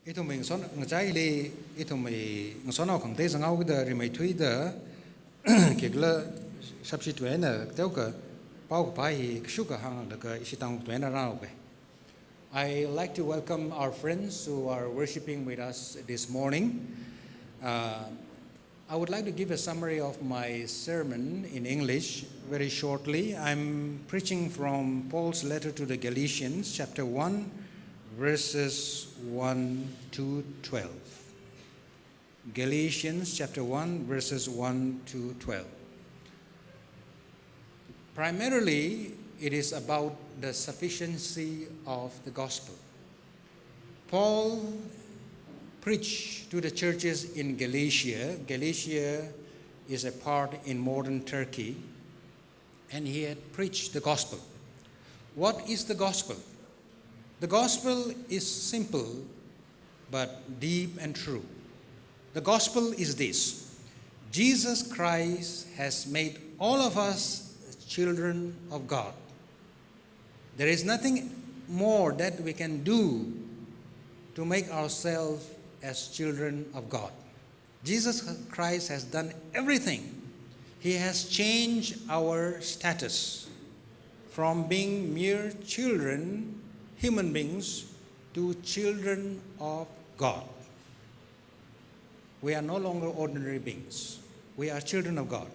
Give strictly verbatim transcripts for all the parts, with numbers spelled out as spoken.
Ithumwui ngason ngachaili, ithumwui ngasonnao khangatei zanghaokida rimeithuida, khikhala shapshi tuina teokha paokaphā hi kashuk kahāng laga ishi Tangkhul tuina rāhaoke. I like to welcome our friends who are worshiping with us this morning. Uh, I would like to give a summary of my sermon in English very shortly. I'm preaching from Paul's letter to the Galatians, chapter one, verses one to twelve. Galatians chapter one, verses one to twelve. Primarily, it is about the sufficiency of the gospel. Paul preached to the churches in Galatia. Galatia is a part in modern Turkey. And he had preached the gospel. What is the gospel? The gospel is simple but deep and true. The gospel is this: Jesus Christ has made all of us children of God. There is nothing more that we can do to make ourselves as children of God. Jesus Christ has done everything. He has changed our status from being mere children, human beings, to children of God. We are no longer ordinary beings. We are children of God.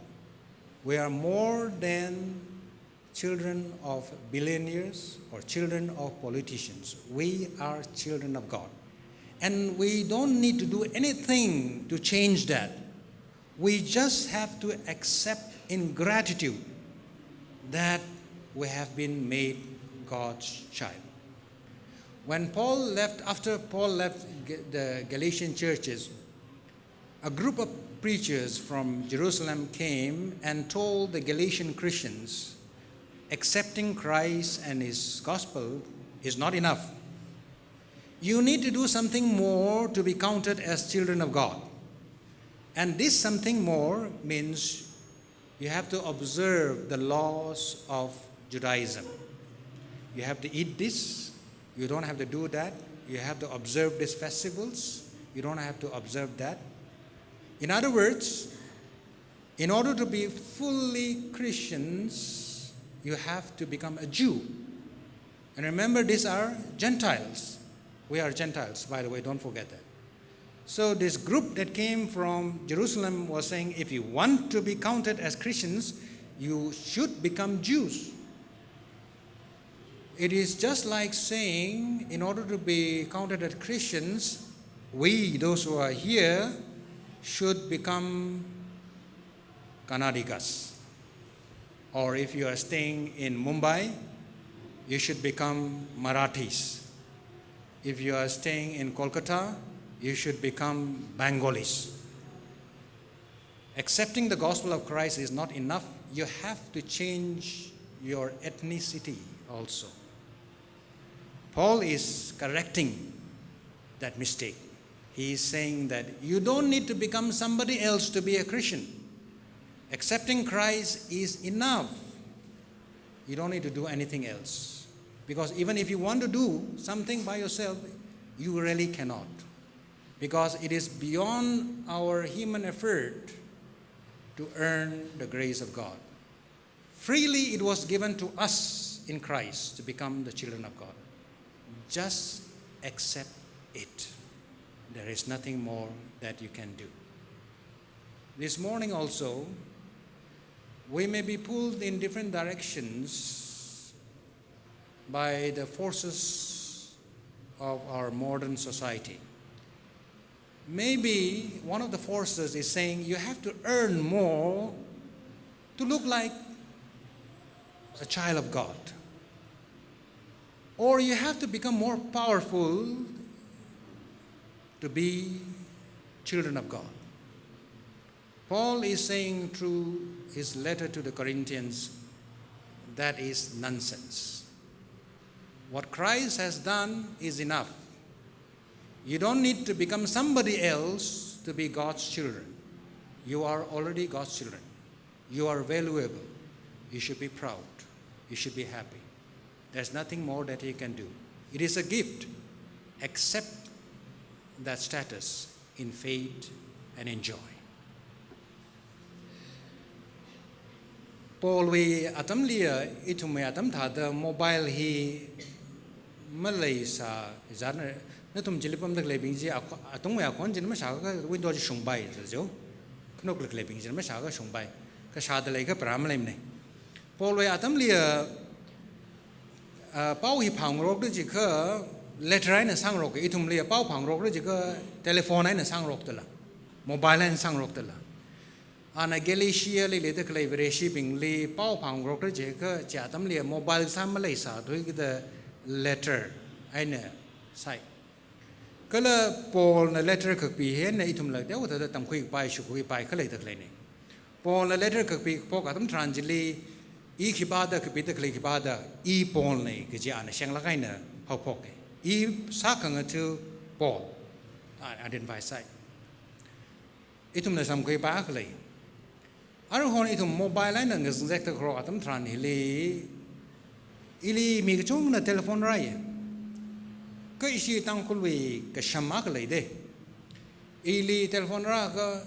We are more than children of billionaires or children of politicians. We are children of God. And we don't need to do anything to change that. We just have to accept in gratitude that we have been made God's child. When Paul left, after Paul left Ga- the Galatian churches, a group of preachers from Jerusalem came and told the Galatian Christians, "Accepting Christ and his gospel is not enough. You need to do something more to be counted as children of God." And this something more means you have to observe the laws of Judaism. You have to eat this, you don't have to do that, you have to observe these festivals, you don't have to observe that. In other words, in order to be fully Christians, you have to become a Jew. And remember, these are Gentiles. We are Gentiles, by the way, don't forget that. So this group that came from Jerusalem was saying, "If you want to be counted as Christians, you should become Jews." It is just like saying, in order to be counted as Christians, we, those who are here, should become Kannadigas. Or if you are staying in Mumbai, you should become Marathis. If you are staying in Kolkata, you should become Bengalis. Accepting the gospel of Christ is not enough. You have to change your ethnicity also. Paul is correcting that mistake. He is saying that you don't need to become somebody else to be a Christian. Accepting Christ is enough. You don't need to do anything else. Because even if you want to do something by yourself, you really cannot. Because it is beyond our human effort to earn the grace of God. Freely it was given to us in Christ to become the children of God. Just accept it. There is nothing more that you can do. This morning also, we may be pulled in different directions by the forces of our modern society. Maybe one of the forces is saying you have to earn more to look like a child of God. Or you have to become more powerful to be children of God. Paul is saying through his letter to the Corinthians, that is nonsense. What Christ has done is enough. You don't need to become somebody else to be God's children. You are already God's children. You are valuable. You should be proud. You should be happy. There's nothing more that he can do. It is a gift. Accept that status in faith and in joy. Paulwui atamli, ithumwui atam thāda mobile hi maleisā, zan, nathum chili pamda khaleibing chi, akho-, atungwui akhon china mashākha window chi shungpai, jo. Khanukli khaleibing china mashākha shungpai. Kashāda leikha pharā maleimana. Paulwui atamli, ah, pao hi phāngarokta jiakha letter eina sāngarok, ithumli pao phāngarokta jiakha telephone eina sāngarokta la, mobile eina sāngarokta la. Ana Galatiali leida khalei Vareshibingli pao phāngarokta jiakha chi atamli mobile sā maleisā thuikida letter eina sāi. Kala Paulna letter kakapi hi eina ithumla teokha thāda tamkhuipai, shukhuipai khalei da khaleina. Paulna letter kakapi phok atam tharan chili, i khipāda kapida khalei khipāda, i Paulna kaji ana shenglāk eina haophoka. I sākhangatha Paul, a, identify sāi. Ithumna samkhuipai khalei. Aruihon ithum mobile eina ngazek takro atam tharan hili, ili mi kachungana telephone rāi. Kha ishi Tangkhulwui kasham akha leida. Ili telephone rākha,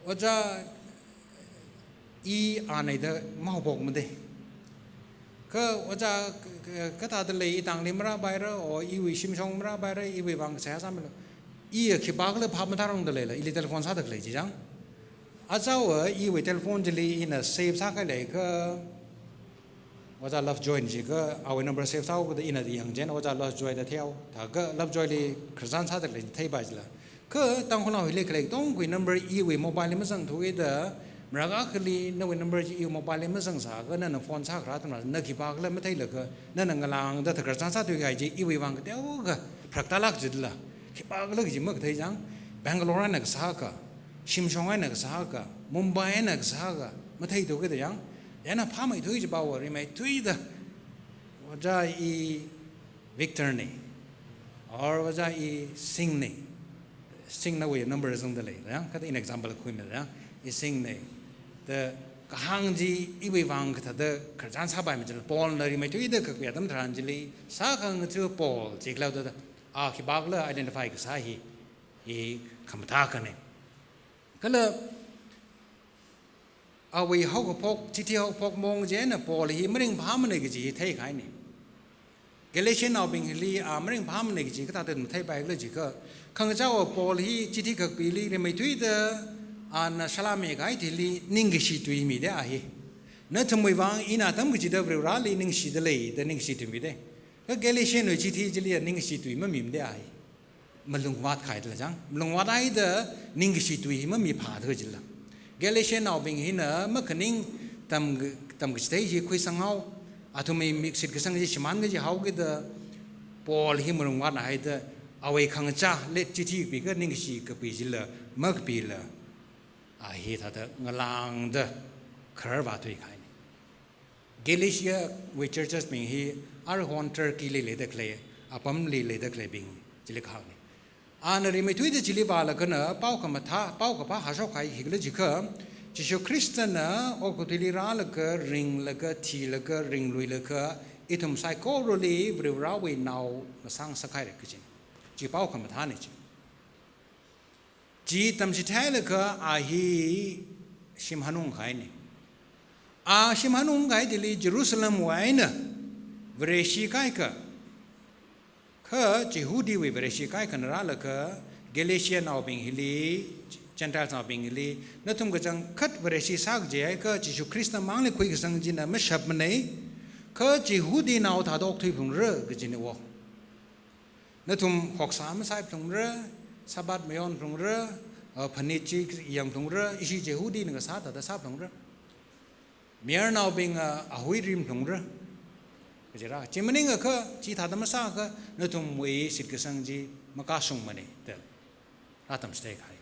"Ojā, i anaida mahaophokmada. Kha ojā, k-, k-, kathāda lei, i tangli marāpaira, o iwui shimshong marāpaira, iwui vang kasā sāmilu. I khipākhala phap mathārangda leila, ili telephone sāda khalei chi chang. Ojāva iwui telephone chili ina save sākahai leikha, Ojā Lovejoy jiakha awui number save sāhaokida ina yangchieina Ojā Lovejoy da theihaowa. Thākha Lovejoyli khararchan sāda khalei theipai jila. Kha Tangkhulnao hili khalei katongawui number iwui mobileli mazangthuda, marākha akhali nawui number chi iwui mobileli mazangsākha nana phone sākharā atam tharan na khipākhala matheilakha, nana ngalāngda thakarchan sāthuikahai chi iwui vang kateokha pharak tālāk jila. Khipākhala kaji makathei chang, Bangalore eina kasā akha, shimshong eina kasā akha, Mumbai eina kasā akha, matheithuakha da chang, chieina phāmeithui chipaowa rimeithuida, "Ojā, i Victorna, or Ojā, i Singhna." Singh nawui number zangda lei, ya? Kathāda ina example khuimida, ya? "I Singhna." Da kahāng chi iwui vang kathāda khararchan sāpaimei jila, Paulna rimeithuida kakapi atam tharan chili, sākhangatha Paul jikhala da, a khipākhala identify kasā hi, hi khamathā akhana. Kala awui haokaphok, chithi haokaphok maong chieina Paul hi maringphāmana kaji hi theikahaina. Galatianaobing hili a maringphāmana kaji kathāda matheipaikhala jiakha, khangachāva Paul hi chithi kakapili rimeithuida ana sālāmikahai thili ningkashi tui mida a hi. Nathumwui vang ina atam kachida Varivarali ningshida lei da ningkashi tui mida. Kha Galatianwui chithi chili ningkashi tui mamimida a hi. Malungvātkahaida la chang. Malungvāthaida ningkashi tui hi mamiphāthu jila. Galatianaobing hina makhaning tam, tamkachithei hi khuisanghaowa, athumwui shitkasang chi shimān kaji haokida, Paul hi malungvāthaida, awui khangachā letter chithi kapikha ningkashi kapi jila, makapila, a hithāda ngalāngda khararvāthuikahaina. Galatiawui churches bing hi aruihon Turkeyli leida khalei, apamli leida khaleibing chili kahāngna. Ana rimeithuida chili vālakhana pao khamathā, pao kaphā hāshokkahai khikhala jiakha, Jishu Khristana okathuili rālaga, ringlaga, thilaga, ringluilaga, ithum saikorali Varivarawui nao masāngasakhaira kajina. Chi pao khamathāna chi. Chi tamchitheilaga a hi shim hanungkahaina. A shim hanungkahai thili Jerusalemwui eina Vareshi kaikha, kha Jihudiwui Vareshi kaikhana rālaga Galatianaobing hili, Gentilesnaobing hili, nathum kachangkhat Vareshi sā kaji haikha Jishu Khrista mangli khuikasang china mashapmana, kha Jihudinao thāda okthuiphalungra kajina wo. Nathum hoksā masāphalungra, Sabbath mayonphalungra, uh, phanit chi yangphalungra, ishi Jihudina kasā thāda sāphalungra. Mayarnaobing, uh, ahui rimphalungra. Kajira, chi maningakha, chithāda masāakha, nathumwui shitkasang chi makashungmana, da rātamchitheikahai.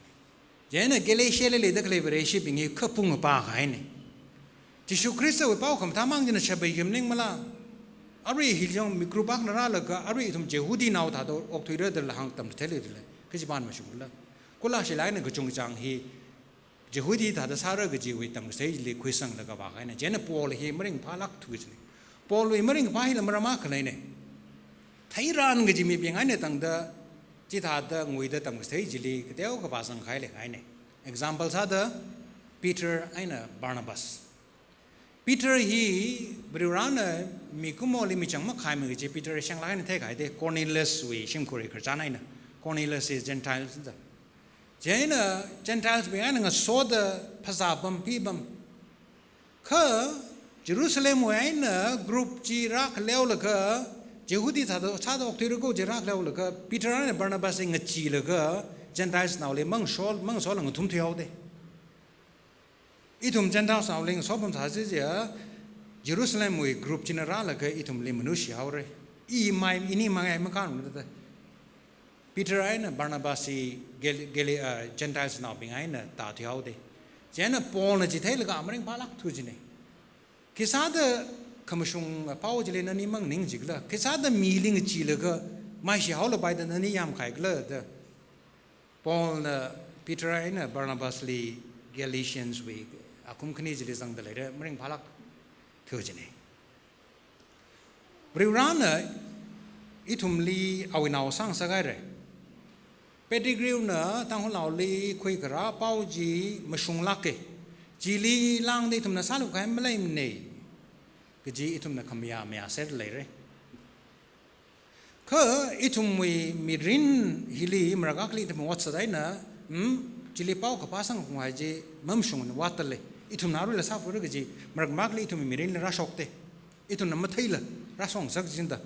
Chieina Galatiali leida khalei Vareshibing hi kapung pākahaina. Jishu Khristawui pao khamathā mang china shappai khamaning mala. Arui hi jong mikup akhana rālaga, arui ithum Jihudinao thāda okthuira da la hāngtamchitheili dila, kachipam mashungla. Kula shilāk eina kachungchang hi Jihudi thāda sāra kajiwui tamkathei chili khuisanglaga vākahaina. Chieina Paul hi maringphālākthu kajina. Paulwui maringphā hila maram akhaleina. Theiran kaji mibing eina tangda Chithāda nguida tamkathei chili kateokha vāzang kahai leikahaina. Example sāda Peter eina Barnabas. Peter hi Varivarana mikumoli michang makhaimei kaji Peter shengla eina theikahaida, Cornelius wui shimkhurwui khararchan eina. Cornelius hi Gentiles da. Chieina Gentiles bing eina ngasoda phasā pam pi pam. Kha Jerusalem wui eina group chi rākhaleolaga, Jihudi sāda, sāda okthuira kaji rākhaleolaga, Peter eina Barnabas hi ngacheelaga, Gentiles naoli mangasol, mangasola ngathumthuihaoda. Ithum Gentiles naoli ngasopam sāsi jiakha, Jerusalem wui group china rālaga ithumli manushihaora. I mai, ini mai ai makānungda. Peter eina Barnabas hi Gal-, Gali-, ah, Gentiles naobing eina tāthuihaoda. Chieina Paulna chitheilaga maringphālākthu jina. Khisāda khamashung pao chili nani manganing jikhala, khisāda mili ngacheelaga maishihaolapai da nani yamkhaikhala da. Paulna Peter eina Barnabasli Galatians wui akhum khani chili zangda leira, maringphālākthu jina. Varivarana ithumli awui nao sāngasakhaira. Pettigrewna Tangkhulnaoli khuikharā pao chi mashunglāka. Chili lāngda ithumna sāluk kahai maleimana kaji ithumna khamayā mayāserda leira. Kha ithumwui mirin hili marak akhali ithum ot sāda eina, hmm, chili paokaphā sangkahai chi mamashungmana vātda lei. Ithumna aruila sāfura kaji marak akhali ithumwui mirinli rāshokta. Ithumna matheila rāshokngasak jida.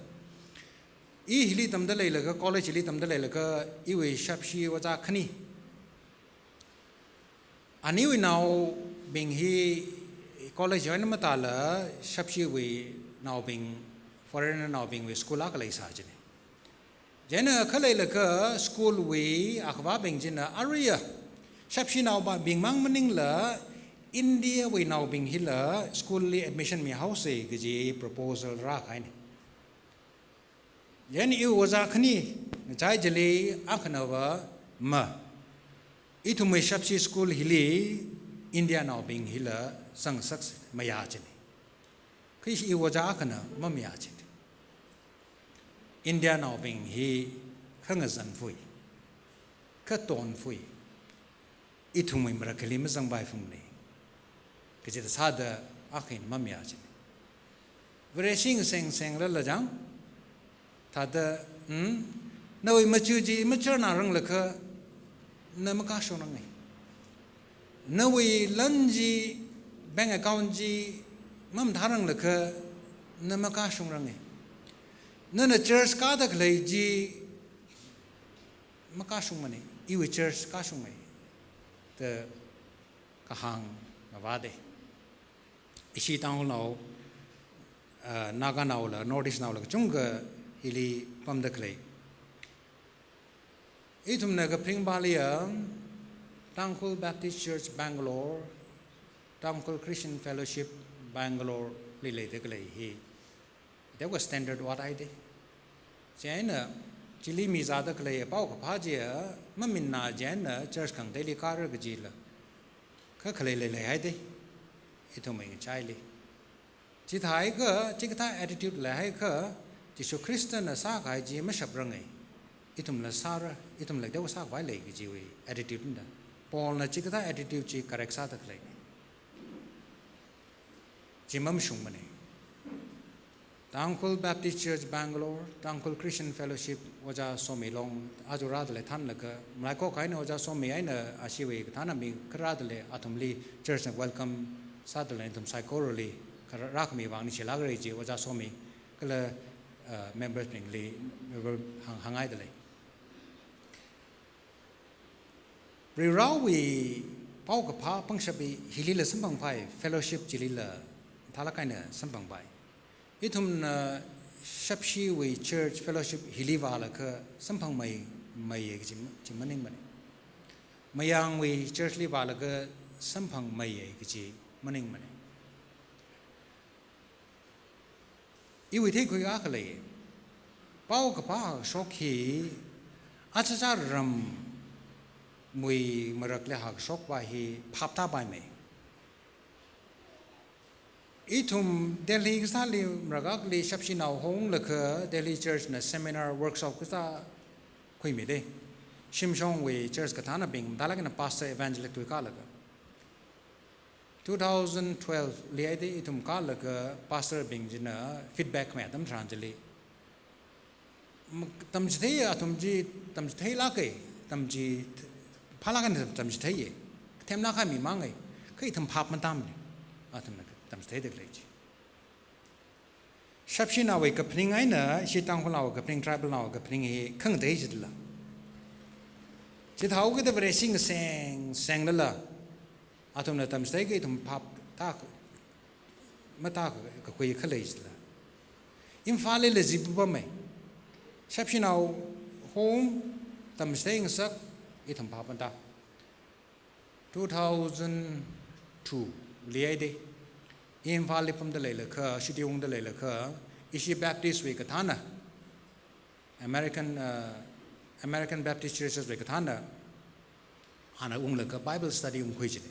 I hili tamda leilaga, college li tamda leilaga, iwui shapshi ojā khani. Aniwui naobing hi college eina matāla shapshiwui naobing, foreigner naobingwui school akha leisā jina. Chieina khaleilaga school wui akhavābing china aruiya shapshi naobingmang maningla India wui naobing hila school li admission mihaosa kaji proposal rākahaina. Chieina iwui ojā khani ngachai chili akhanava ma, ithumwui shapshi school hili India naobing hila zangngasak mayā jina. Kha iwui ojā akhana mamayā jina. India naobing hi khangazanfui, khatonfui, ithumwui marak akhali mazangpai phungna. Kachida sāda akha eina mamayā jina. Vareshi ngasengseng lala chang, thāda, hmm, nawui machu chi machurna ranglakha, na makashungranga. Nawui lan chi, bank account chi mamathā ranglakha, na makashungranga. Nana church kāda khalei chi makashungmana, iwui church kashunga da kahāng ngavāda. Ishi Tangkhulnao, ah, Naganaola, North East naola kachungkha hili pamda khalei. Ithumna kaphaning pāliya, Tangkhul Baptist Church Bangalore, Tangkhul Christian Fellowship Bangalore li leida khalei hi, that was standard vāthaida. Chieina chili mizāda khalei paokaphā chiya maminna chieina church khangateili kāra kajila, kha khalei leileihaida, ithumwui ngachaili. Chithākha, chikathā attitude leihaiakha, Jishu Khristana sākahai chi mashapranga. Ithumla sāra, ithumla teokha sākhavai lei kajiwui attitude na. Paulna chikathā attitude chi correct sāda khaleina. Chi mamashungmana. Tangkhul Baptist Church Bangalore, Tangkhul Christian Fellowship, Ojā Somi Long, aja rāda lei thānlaga, malaikok eina Ojā Somi eina ashiwui kathānabing kha rāda lei, athumli church na welcome sāda lei, athum saikorali kha rākhami vang ningshilākra ji Ojā Somi, kala, uh, members bingli, member hāng, hānghaida lei. Varivarawui paokaphā pangshap hi hilila samphangpai, fellowship chilila mathālāk eina samphangpai. Ithumna shapshiwui church fellowship hili vālaga samphangmei, meiya kaji, chi maningmana. Mayangwui church li vālaga samphangmeiya kaji maningmana. Iwui theikhui akha lei. Paokaphā hāngshok hi achacha ramwui marakli hāngshokva hi phaptāpaimei. Ithum Delhi kasāli marak akhali shapshinao honglaga Delhi Church na seminar workshop kasā khuimida. Shimshongwui church kathānabing, mathālāk eina pastor evangelist tui kālaga. Two thousand twelve li eina ithum kālaga pastor bing china feedback mi atam tharan chili. M-, tamchithei athum chi, tamchitheilāka, tamchi, phālāk eina tamchitheiya. Themlāk eina mi māngai, kha ithum phap matāmana. Athumna tamchitheida khalei chi. Shapshinaowui kaphaning eina, ishi Tangkhulnaowui kaphaning, tribalnaowui kaphaning hi khangatei jitla. Chithāhaokida Vareshi ngaseng, senglala. Athumna tamchitheikha ithum phap tā, matākakhui khalei jitla. Imphalli lei jipu pamei. Shapshinao home, tamchithei ngasak, ithum phap matā. Two thousand two li eina, Imphalli pamda leilakha, Shitungda leilakha, ishi Baptist wui kathāna, American, uh, American Baptist Churches wui kathāna, ana unglaga Bible study ungkhui china.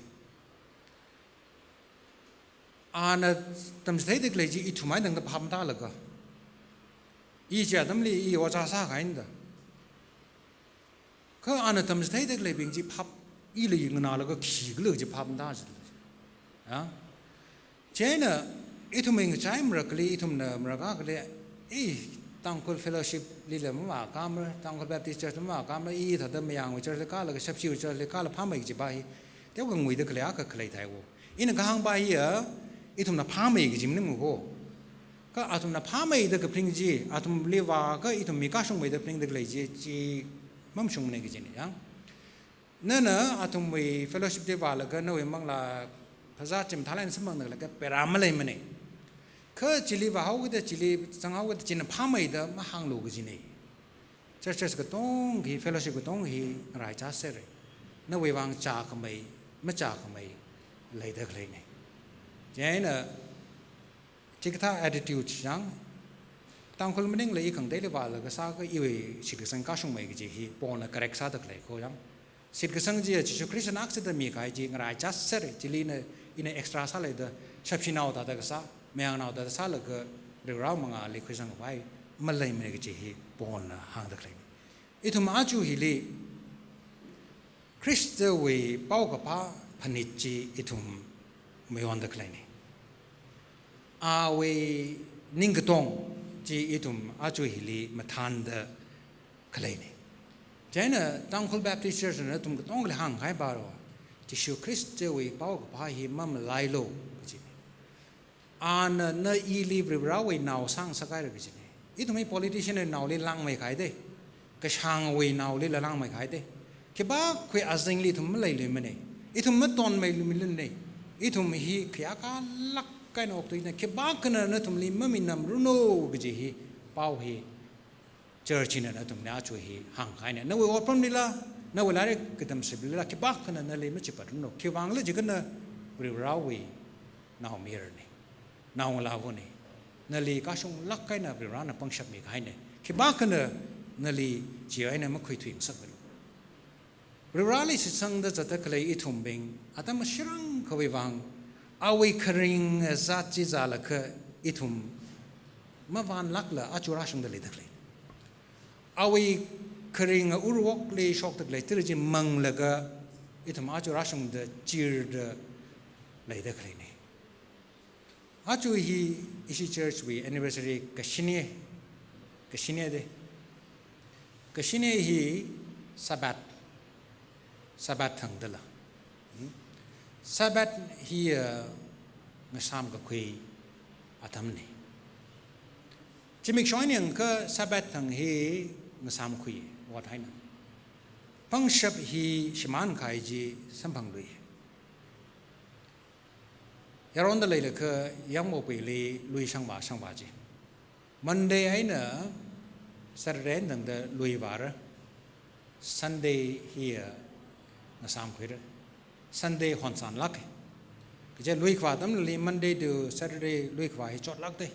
Ana tamchitheida khalei chi ithum eina tangda phap matālaga. I chi atamli i ojā sākahaina da. Kha ana tamchitheida khaleibing chi phap, ili nganālaga khikhala chi phap matāchila. Ya? Chieina, ithum ngachai marakhali, ithumna marakakali, eh, Tangkhul Fellowship lila mavākamara, Tangkhul Baptist Church mavākamara, i thāda Mayangwui church li kālaga, Shapshiwui church li kālaga phāmei kajipa hi, teokha nguida khalei akha khalei thai wo. Ina kahāngpa hiya, ithumna phāmei kaji maningmana ko. Kha athumna phāmeida kaphaning chi, athumli vākha ithum mi kashungmeida phaningda khalei chi, chi mamashungmana kajina, ya. Nana athumwui fellowship chi vālaga nawui manglā phazā chi mathālāk eina samphangda khalei kha pera maleimana. Kha chili vāhaokida, chili zanghaokida, china phāmeida mahānglu kajina. Churches katonga hi, fellowship katonga hi ngaraichā sera. Nawui vang chākhamei, machākhamei leida khaleina. Chieina, chikathā attitude chang, Tangkhul maningla i khangateili vālaga sākha iwui shitkasang kashungmei kaji hi Paulna correct sāda khalei ko chang. Shitkasang chiya Jesu Khristana akha sāda mikahai chi ngaraichā sera, chili ina, ina extra sāleida, Shapshinao thāda kasā, Mayangnao thāda sālaga, Varewui mangāli khuisangkhavai maleimana kaji hi Paulna hāngda khaleina. Ithum aja hili, Khristawui paokaphā phanit chi ithum mayonda khaleina. Awui ningkatong chi ithum aja hili mathānda khaleina. Chieina Tangkhul Baptist Church na athum katongali hāngkahai paro, Jesu Khristawui paokaphā hi mamalailu, kajina. Ana na ili Varivarāwui nao sāngasakhaira kajina. Ithum hi politician wui naoli langmeikahai da. Kashāngwui naolila langmeikahai da. Khipākhui azingli ithum maleiluimana. Ithum matonmeiluimana. Ithum hi khayākā lāk eina oktuina. Khipākhana nathumli maminamranu kaji hi pao hi church hina nathumli aja hi hāngkahaina. Nawui otpamlila, nawui lairik katamsipatlila, khipākhana nali machipatranu. Khiwuivang khala jiakha na Varivarāwui naomayarana. Naongalāvana. Nali kashunglāk eina Varivarāna pangshap mikahaina. Khipākhana nali chi eina makhuithuingasakmana. Varivarāli shitsangda zatda khalei ithumbing, atam shirang khavai vang, awui kharing zat chi zālaga ithum mavanlākla aja rāshungda leida khalei. Awui kharing urwokli shokda khalei tara chi manglaga ithum aja rāshungda chirda leida khaleina. Aja hi ishi church wui anniversary kashini, kashini da. Kashini hi Sabbath, Sabbath thangdala. Hmm? Sabbath hi, uh, ngasāmkakhui atamna. Zimiksho eina yangakha Sabbath thang hi ngasāmkhui, ot eina. Pangshap hi shimānkahai chi samphanglui. Yaronda leilakha yangmokpuili lui shangvā shangvā chi. Monday eina Saturday eina tangda lui vāra. Sunday hi, uh, ngasāmkhuira. Sunday honsanlāka. Kaje lui khavā atamli Monday to Saturday lui khavā hi chotlākda.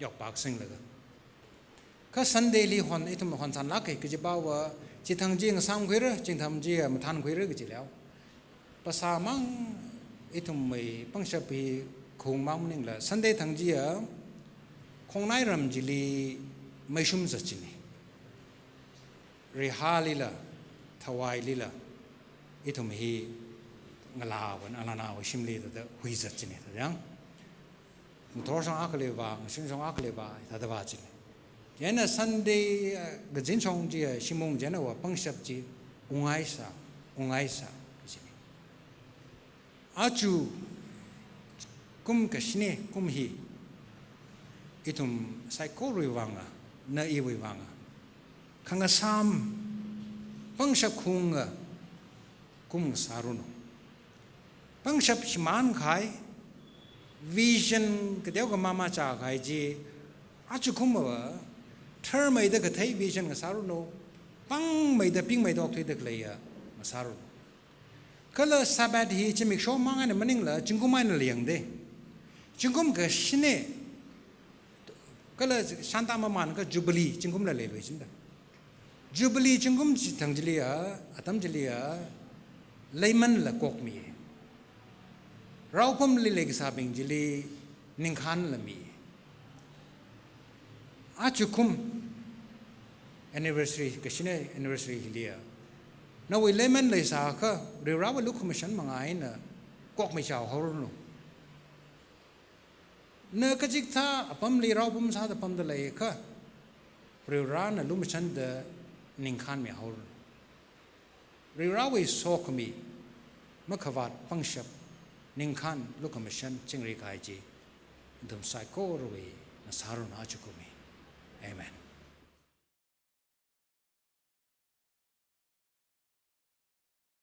Yokpak singlaga. Kha Sunday li hon, ithum honsanlāka, kajiva, chithang chi ngasāmkhuira, chithang chi mathānkhuira kaji leo. Phasā mang ithumwui pangshap hi khaung mang maningla, Sunday thang chiya, khongnai ram chili meishum zat china. Reihālila, thawailila, ithum hi ngalāwui, ngalānawui shimli thāda huizat china thāda. Ngathor shong akhali vā, ngashun shong akhali vā, thāda vā china. Chieina Sunday, eh, kazin shong chi, eh, shimung chieina va pangshap chi, ungngaisa, ungngaisa, china. Aja kum kashine kum hi, ithum saikorawui vanga, na iwui vanga, khangasam, pangshap khaunga kum ngasāranu. Pangshap shimānkahai, vision kateokha mamachākahai chi, aja kumva, tharmeida kathei vision ngasāranu, pāngmeida pingmeida okthuida khaleiya ngasāranu. Kala Sabbath hi zimiksho mang eina maningla, zingkum einala yangda. Zingkum kashine, kala shāntā mamānkha Jubilee zingkumla leilui china da. Jubilee zingkum chithang chiliya, atam chiliya, leimanla kokmi. Raopamli leikasābing chili ningkhānla mi. Aja kum anniversary, kashine anniversary hiliya, nawui leiman leisākha, Varivarawui lukhamashan manga eina kokmichao haoranu. Na kachikathā apamli raopam sāda pamda leiakha, Varivarana lukhamashanda ningkhānmi haoranu. Varivarawui sokhami, makhavāt pangshap, ningkhān, lukhamashan chingri kahai chi, ithum saikorawui ngasāranu aja kum hi. Amen.